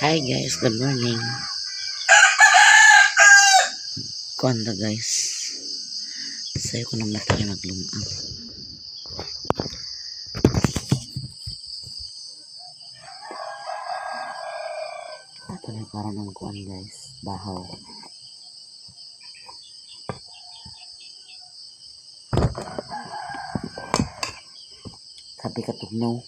Hi guys, good morning. Kuan na guys. Sayo ko ng mata kay maglumang. Ato na para ng kuan guys, bahaw. Kape katugnaw.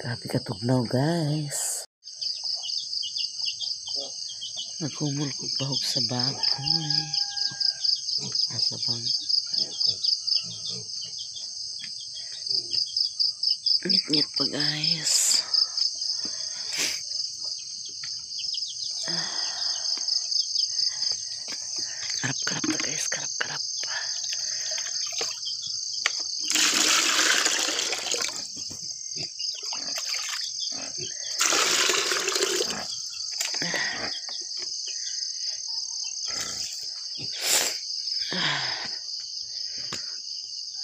Grabe katugnaw guys. Nagkumul ko bahog sa baboy. Asa bang ngit-ngit pa guys. Karap-karap na guys, karap-karap.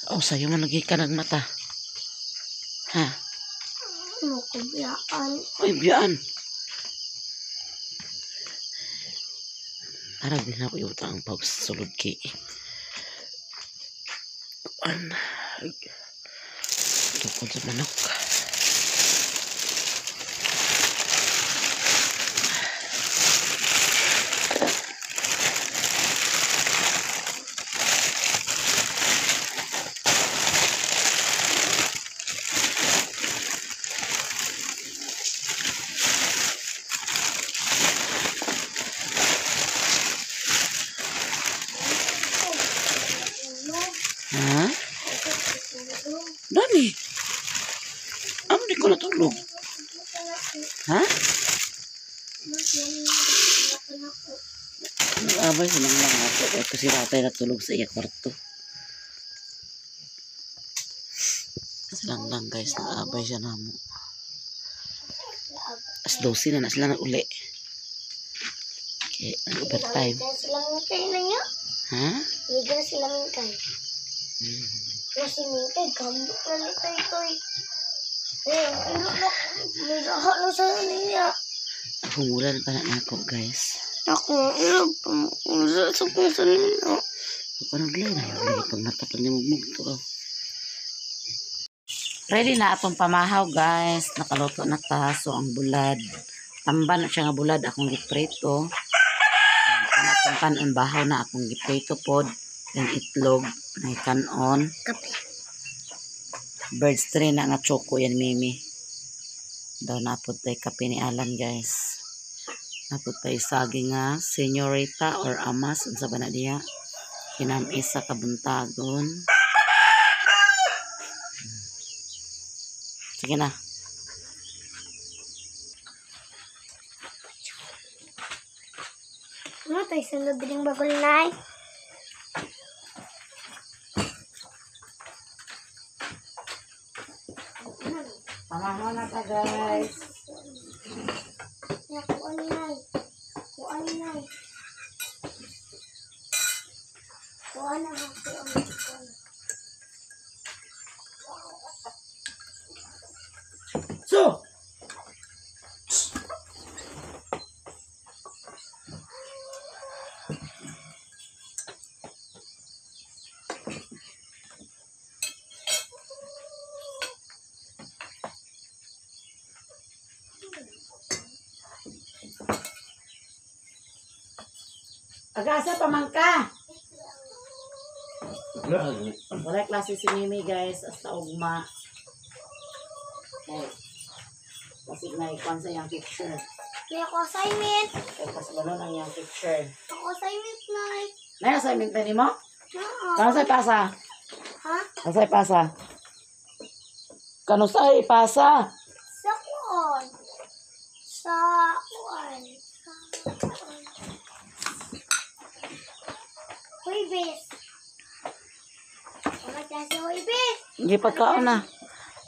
Oh, sa'yo man lagi ka nagmata. Ha? Ano ko biyaan? Uy, biyaan. Arag din ako yung utang pag sulod kay. Kuan. Tukod sa manok. Ha? Dami. Amo di ko natulog. Ha? Nag-abay silang lang ako. Kasi ratay natulog sa iya kwarto. Silang lang guys, nag-abay siya na mo. As 12 na na sila nag-uli. Okay, nag-overtime. Sila mingkay na niya. Ha? Liga sila mingkay. Kasi nito, gamot na ni Toy Toy. Eh, ano na, may raha na sa niya. Humulan pa na nako, guys. Ako, ilog pa mo. Sa kung sa niya. Ako naglay na yung lagi pag mata pa ni mugmug to. Oh. Ready na atong pamahaw, guys. Nakaluto na ta. So ang bulad. Tamban na siya nga bulad akong giprito. Ang atong kanon bahaw na akong giprito pod. Then itlog na kanon. Kape. Birds tree na nga choco yan, Mimi. Daw napod tay kape ni Alan, guys. Napod tay saging nga senyorita or amas unsa ba na diya. Kinamis sa kabuntagon. Sige na. Ano tayo sa loob ng bagol na? Pamahaw na ta, guys. Ya, kuan nay. Kuan nay. Kuan na ha, kuan kuan. So! Pag-asa pa man ka. Wala klase si Mimi, guys, hasta ugma. Okay. Kasi naikuan sa iyang picture. May ako assignment. Kaya kasulon ang iyang picture. Ako assignment nay. Nay, assignment na nimo? Oo. Kano sa'y pasa? Ha? Kano sa'y pasa? Kano sa'y pasa? Sa kuan. Sa kuan. Sa kuan. Huwebes. Wala klase Huwebes. Hindi pagkaon na.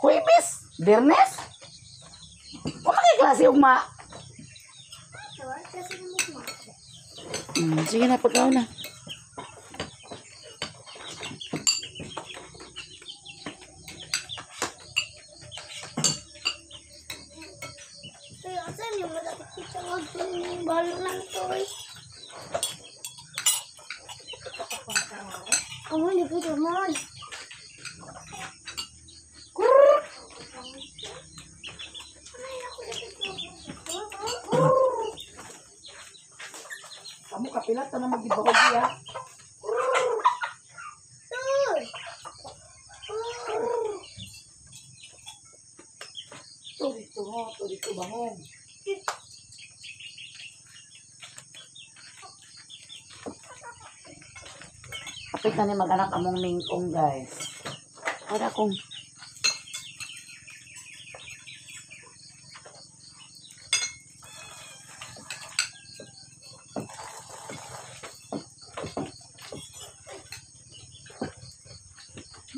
Huwebes? Biyernes? Wala kay klase ugma. Wala klase ng mukma. Sige na, pagkaon na. Kaya asan yung malapit kita mag-balo ng toy? Amo ni Peter man. Kamu kapilat na magibawag diya. Turito mo, turito bangon. Kapit na ni mag-anak among mingkong, guys. Para kung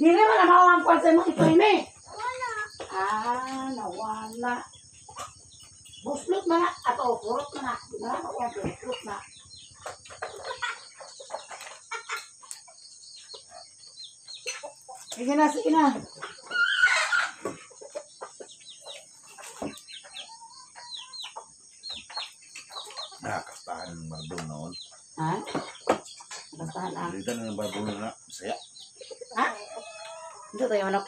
Dili man na mao ang kwan sa imong itoy. Wala. Ah, nawala. Buslot man na. Ato, purot man na. Di man na makuha, buslot na. Sige na, sige na. Nakakastahan ng barbong noon. Ha? Bastahan ah. Dito na ng barbong na. Saya. Ha? Ito tayo manok.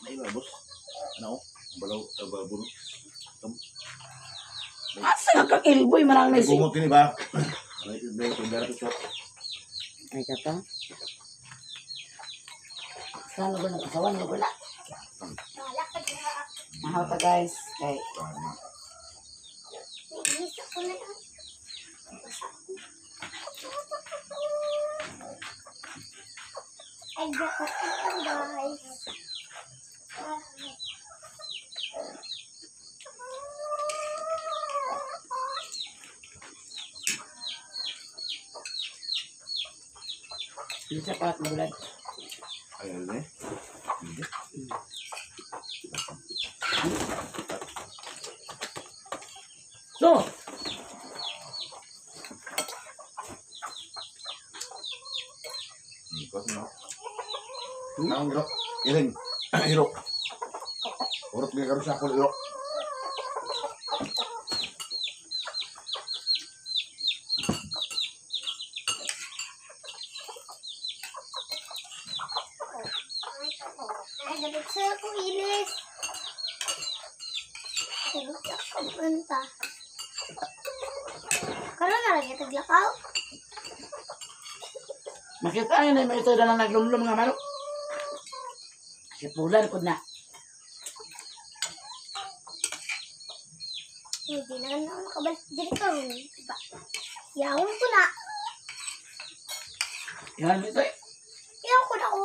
May iba, boss. Ano? Ang balaw, ang barbong. Asa nga kang ilboy manang May nisi? bungot yun, iba. May may tindera ito. Ay ka to. Saan lugar na kasawan lugar na? Wala ka dyan. Mahaw ta, guys. Kay Tama. Inis ako na yan. Ay, dapat ito, guys. Hindi siya kalat magulad. Ay, ano eh? Hindi. So! Hindi ko, no? Naon iro. Iring. Iro. Urot mi karon sa ako iro. Ay, dapat sa ako ilis. Sagot ako punta. Karon na lagi taglakaw. Makita yun ay may ito na lang naglumlum nga manok. Sipulan ko na. Hindi na lang ako makabalik diri karon. Diba? Yawon ko na. Yan ito eh. Yawon ko na ako.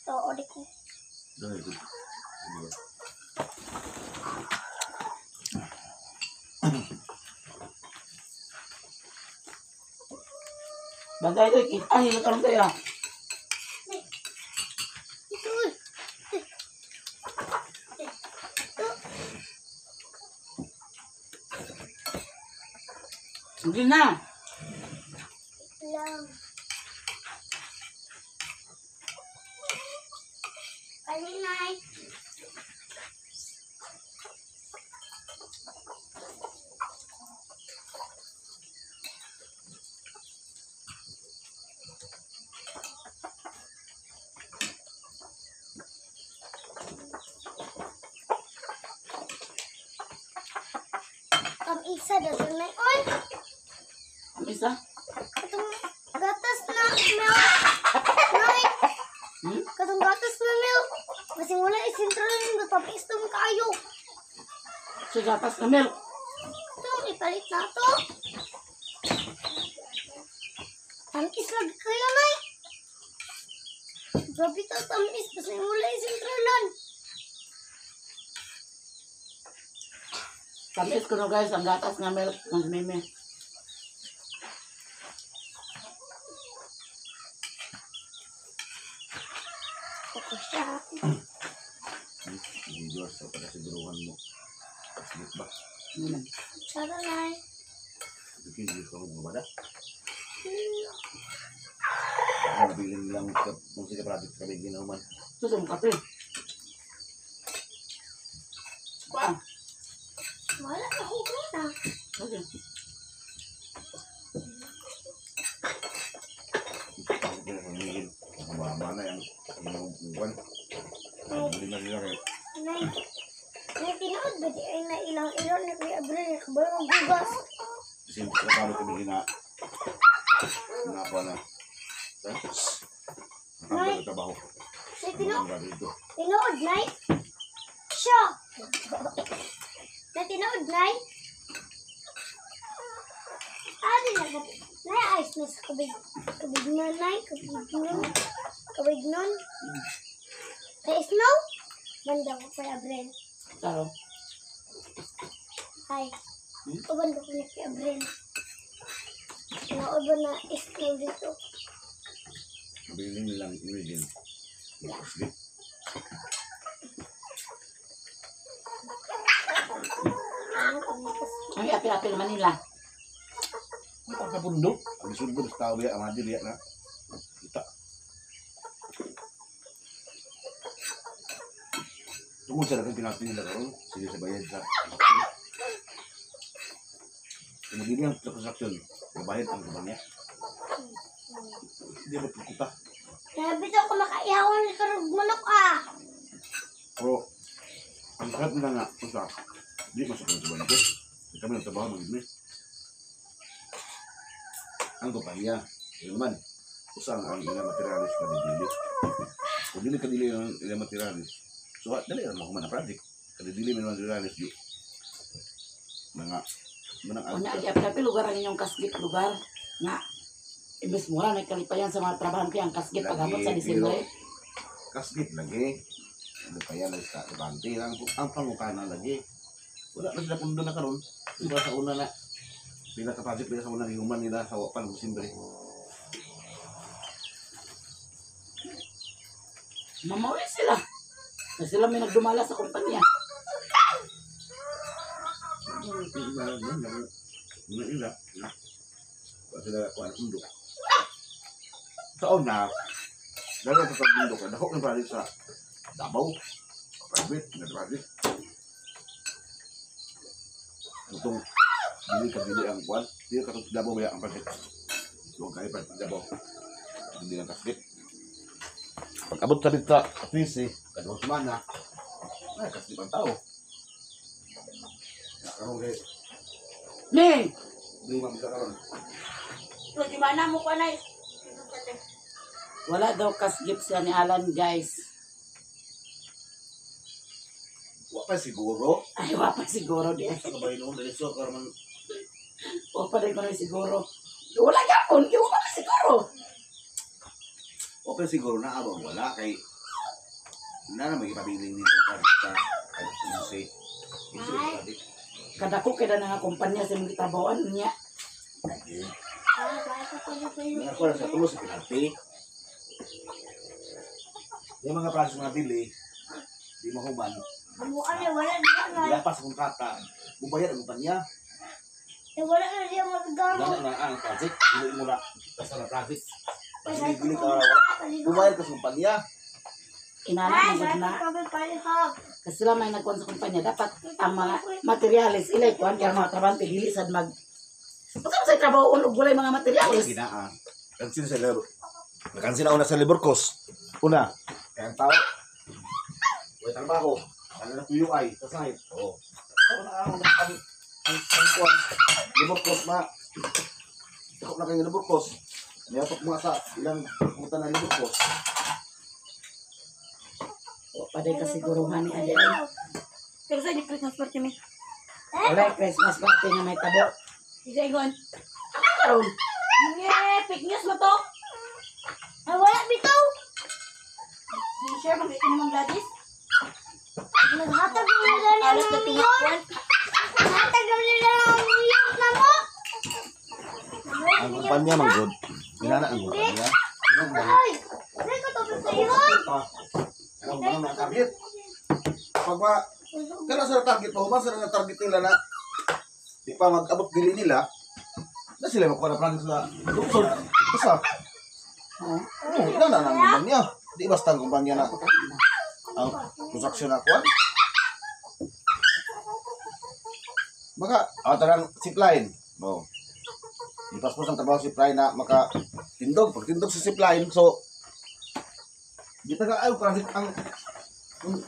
Oo, di ko. Dali ko. Bagay ito, kita ay karon tayo ah. Ito. Uy. Sige na. Lang. Kalinay. Kam isa daw na. Oy! Ang isa. Katong gatas na milk. Nay, Hmm? katong gatas na milk. Kasi wala isentral nito, tapis mo kaayo. Sa gatas na milk. Itong ipalit na to. Tamis lagi kayo, Nay. Grabe ka tamis. Kasi wala isentralan. Tamis ko no guys, ang gatas nga milk ng mimi. Ako siya. Video sa pagkasiguruhan mo. Kaslit ba? Ano? Sara, Nay. Sige, Diyos ka magbabada. Ang bilin lang kung sige project kami ginaman. Ito sa kape. Kuan. Wala na ko na. Okay. Mama na yan. Ang buwan. Hindi na sila kayo. Nay. Nay, tinood ba di ay na ilang ilang na kay Abril nakabalo ang gugas. Kasi paano kami gina na na. Ha? Nakabalo trabaho. Nay, tinood. Ang grabe ito. Tinood, Nay. Siya. Na tinood, Nay. Adi na ba? Nay, ayos na sa kabig. Kabig na, Nay. Kabig nun. Kabig nun. Kay Snow? Banda ko kay Abril. Taro. Ay. Hmm? Ubanda ko na kay Abril. Nauban na snow dito. Bilin lang imagine. Sige. Ano kami kasi. Ay, apil-apil Manila. May pagkapundo. Ang sulbo sa tao biya, ang adil na. Kita. Tungod sa daghang pinati nila karon, sige sa bayad sa construction. Kung dili ang sa construction, mabayad ang kumpanya. Hindi ba pagkuta? Grabe to ako makaihawan ni karog manok ah. Pero, ang sarap nila nga, usa, di masakit sa bangko. Di kami nagtrabaho mag-ibig. Ang kumpanya, yun naman, usa ang ang ilang materialis na dili. Kung dili ka dili ang ilang materialis, so dali lang mahuman ang project. Kada dili man materialis, di. Mga, manang Unya, agi apil-apil lugar ang inyong kasgit lugar. Nga, imbes mura na kalipayan sa mga trabahante ang kasgit pagabot sa Lagi, Disyembre. Kasgit lagi. Ano pa yan, sa trabahante lang. Ang pangukana lagi. Wala na sila pundo na karon. Diba sa una na, pila ka project pila sa una human nila sa wapan Disyembre. Mamawi sila. Na sila may nagdumala sa kumpanya. Mga ila. Wala sila kuan pundo. Sa una, dahil sa pagbindo ka, dako ng project sa Davao. Private, na project. Itong dili ka dili ang kwan, dili ka itong Davao ba ang project. Huwag kayo project Davao. Hindi lang kaslit. Pag abot sa dito sa PC, kaduhang semana, ay, kaslit ang tao. Nakaroon kay, Ning! hindi mamisa karon. Di ba na mo ko na? Wala daw kasgip siya ni Alan, guys. Wa pa siguro. Ay, wa pa siguro di. Sa kabay noon, dahil so, karoon Wa pa rin ko na siguro. Wala gapon, kaya wa pa siguro. Okay, siguro na abang wala kay na na may ipabiling nila sa sa kasi kasi Kadako kay na nga kumpanya sa mga trabahoan niya. Ah, basta ko na kayo. Mga ko sa tulos sa penalty. Yung mga praso nga dili di mahuman, Amo ano, wala na na. di pa sa kontrata, bubayad ang kumpanya. Eh, wala na diya maggamot. Wala na ang project, dili mo na basta na project. Basta dili ka wala. Bubayad ka sa kumpanya. Inana Ay, na gud na. basta kami palihog. Kasi sila may nagkuhan sa kumpanya. Dapat ang mga materialis, ilay kuhan, kaya mga trabante, dili sad mag... Basta sa trabaho, og walay mga materialis. Ginaa. Kansin sa labor. Nakansin ako na sa labor cost. Una, kaya ang tao, may trabaho, ano na PUI, sa site. Oo. Ito na ang kuwan, labor cost na. Takot na kayo labor cost. Niyatok mga sa ilang kumutan na labor cost. Wa pa day kasiguruhan ni Adi ay. Pero sa inyo Christmas party mi. Walay Christmas party nga may tabo. Isa ingon. Ano karon? Nye, fake news mo to. Ay, wala bitaw. Share mo kay Ma'am Gladys. Naghatag mo nila Alas ng na milyon. tingakuan. Naghatag mo nila ng milyon na mo. Ang kumpanya man good. Ginana ang kumpanya. Ay, ay, ko to sa iyo. Ang mga na target. Pag ma, kaya sa target mo, sa na target nila na di pa mag-abot dili nila, na sila makuha na project sa lungsod. Basta, Oo. oh, ina na ang kumpanya. Di basta ang kumpanya na ang construction na kuan. Baka, tarang zipline. Oh. Ipaspos ang trabaho zipline na maka tindog. Pag tindog sa zipline, so, di pa ka, ay, parang ang,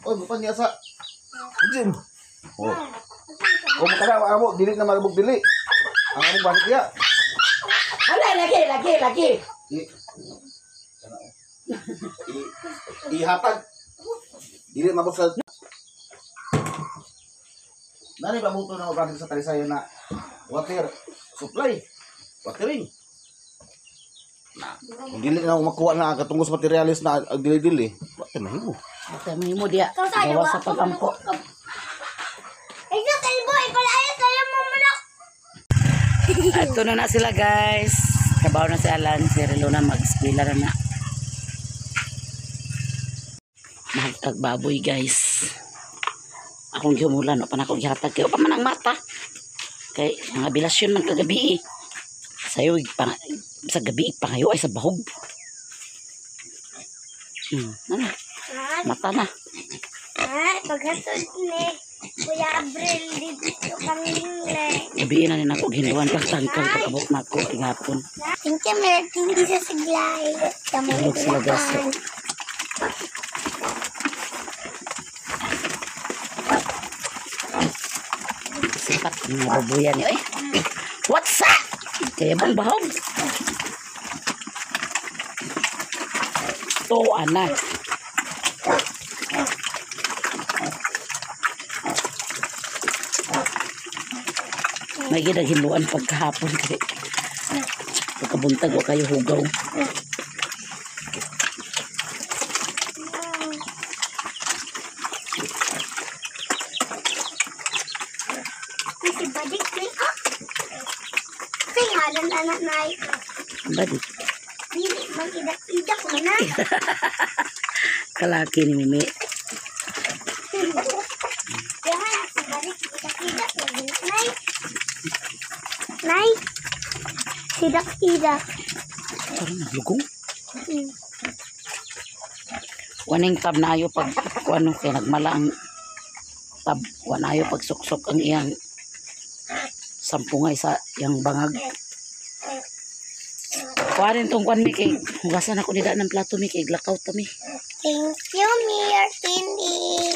oh, kumpanya sa gym. Oh. Kung makala, amo, dili na malabog dili. Ang among bakit iya. Wala, lagi, lagi, lagi. I, i, ihatag. Dili mabot sa Nani ba buto na mabragin sa talisayan na water supply, watering. Na, kung dili na ako makuha na ang katungos materialis na ang dili-dili, water mahimo. Ate, may mo diya. Ikaw sa Gawa sa pagampo. Ikaw kalbo, ipalayo sa'yo mo manok. Ato na na sila, guys. Trabaho na si Alan, si Relona mag-eskwela na na. Mahagtag baboy, guys. Akong giumulan, pa na akong gihatag. Kaya pa man ang mata. Kay, mga bilasyon man kagabi eh. Sayo, pa, sa gabi, pangayo ay sa bahog. Ano, mata na. Ah, paghatod ni Kuya Abril dito kang lingle. Gabi na rin ako, ginawan pagtangkal pag-abot na ako, igapon. Thank you, Mer. Thank you sa siglay. Tama Tulog sila, guys. Sipat ng mga babuyan niyo. Eh, what's up? Kaya bang bahog? To, ana. May ginaghiluan pagkahapon kay pagkabuntag wa kayo hugaw. Ay, si Badik ni ah. Say ngalan anak nay. Badi, Dili man idak-idak man na. kalaki ni Mimi. Kaya si Badik idak-idak lagi na nay. Nay. Sidak-idak. Parang naglugong. Waning tab na ayo pag kuano kay nagmala ang tab, wan ayo pag suksok ang iyang sampungay sa iyang bangag. Kuhanin tong kuan mi kay hugasan ako nida ng plato mi kay glakaw ta mi. Thank you, Mayor Cindy.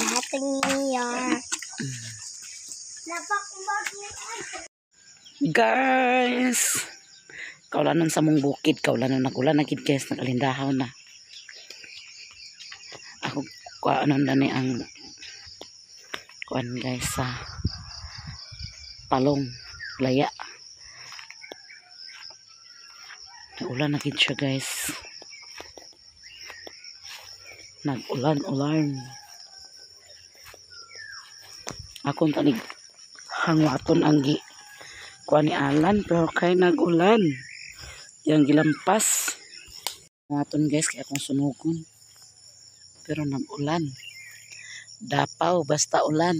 Happy New Year. Guys, kaulanon sa mong bukid, kaulanon nagulan na gid guys, nagalindahaw na. Ako kuanon na ni ang kuan guys sa palong laya. Nagulan na gid siya guys. Nag-ulan-ulan. Akong tanig hangwaton ang gi kuan ni Alan pero kay nag-ulan. Yang gilampas. Hangwaton guys kay akong sunugon. Pero nag-ulan. Dapaw basta ulan.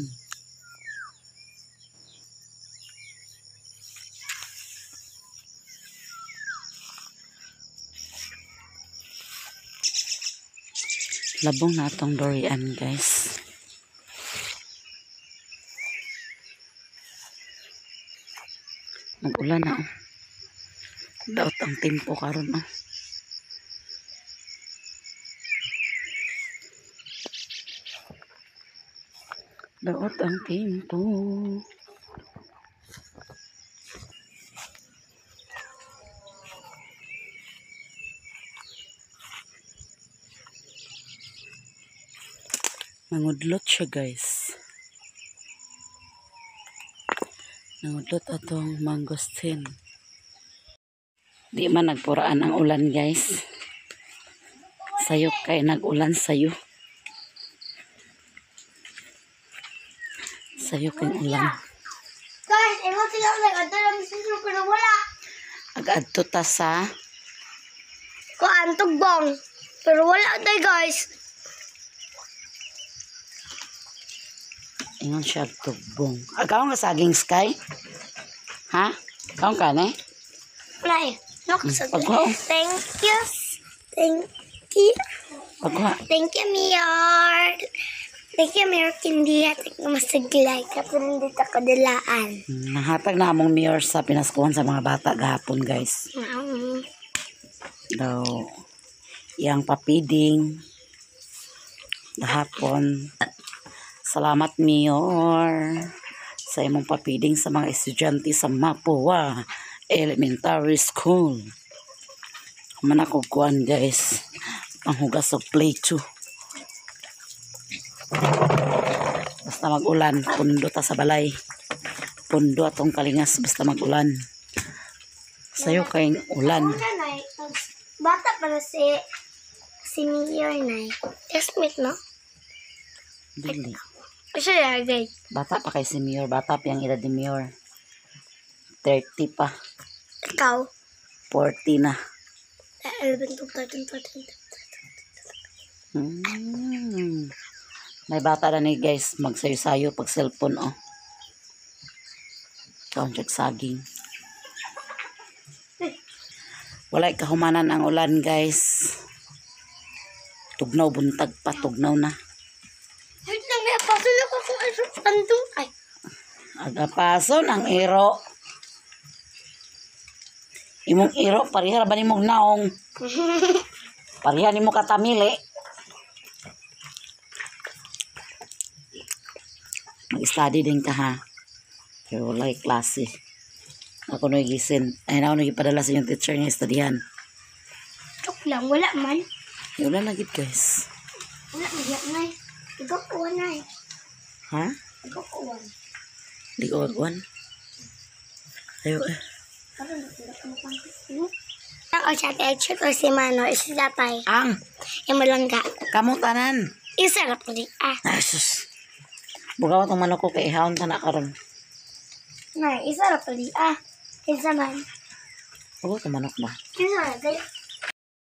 Labong na atong durian guys. Nag-ulan na oh. Daot ang tempo karon oh. Daot ang tempo. Nangudlot siya guys. Nangudlot atong mangosteen. Di man nagpuraan ang ulan guys. Sayo kay nag-ulan sayo. Sayo kay ulan. Guys, imo sila nag-adto na mismo pero wala. Ag-adto ta sa Kuan tugbong. Pero wala tay guys. Ingon siya tugbong. Agaw nga saging sky? Ha? Kaon ka ne? Wala eh. Pagkuha. Thank you. Thank you. Pagkuha. Thank you, Mayor. Thank you, Mayor Kindi. Thank you, masaglay. Kapag nandito ako dalaan. Nahatag na among mayor sa pinaskuhan sa mga bata gahapon guys. Daw, iyang papiding gahapon. Salamat, Mayor, sa imong papiding sa mga estudyante sa Mapua Elementary School. Human ako kuan guys, panghugas og plate 2. Basta mag-ulan, pundo ta sa balay. Pundo atong kalingas basta mag-ulan. Sayo kayong ulan. Bata pa na si Mayor na. Classmate, no? Dili. Siya guys. Bata pa kay si Mayor. Bata pa yung edad ni Mayor. 30 pa. Ikaw? 40 na. 11, 12, 13, 14. May bata na ni guys. Magsayo-sayo pag cellphone oh. Kaon siya saging. Walay kahumanan ang ulan guys. Tugnaw buntag pa. Tugnaw na. Wait lang, may apaso na ko kung ano pandong. Ay. Agapason ang iro. Imong iro, pareha ba nimong naong? Pareha nimo katamili. Mag-study din ka ha. Pero walay klase. Ako na gisin. Ay, ako na gipadala sa inyong teacher nga studyhan. Joke lang, wala man. Wala na gid guys. Wala man, na. Ikaw kuwan na eh. Ha? Ikaw kuwan. Di ko kuwan. Ayo eh. Ang siya kay ko si Mano, isa tatay. Ang! Yung malangga. Kamu tanan! Isa na po rin. Ah. Ay, sus. Bugaw itong manok ko kay ihawon ta na karon. Nay, isa na po rin. Ah. Isa man. Bugaw itong manok ba? Isa na kayo.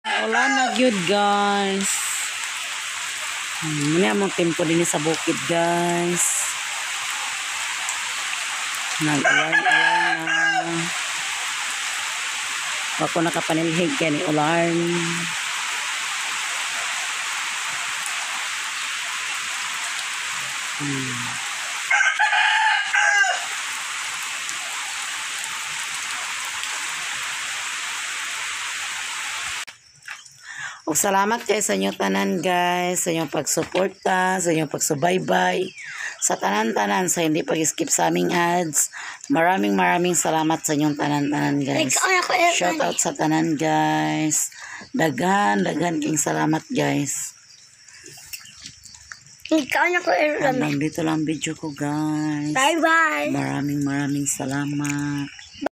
Wala na gyud guys. Muna among tempo din sa bukid guys. Nag-ulan-ulan na. Wa ko nakapanilhig kay ni ulan. Ug salamat kay sa inyo tanan, guys, sa inyong pagsuporta, sa inyong pagsubaybay, sa tanan-tanan, sa hindi pag-skip sa aming ads. Maraming maraming salamat sa inyong tanan-tanan, guys. Ikaw ako eh. Shout out sa tanan, guys. Daghan, daghan king salamat, guys. Ikaw na ko eh. Hanggang dito lang video ko, guys. Bye bye. Maraming maraming salamat.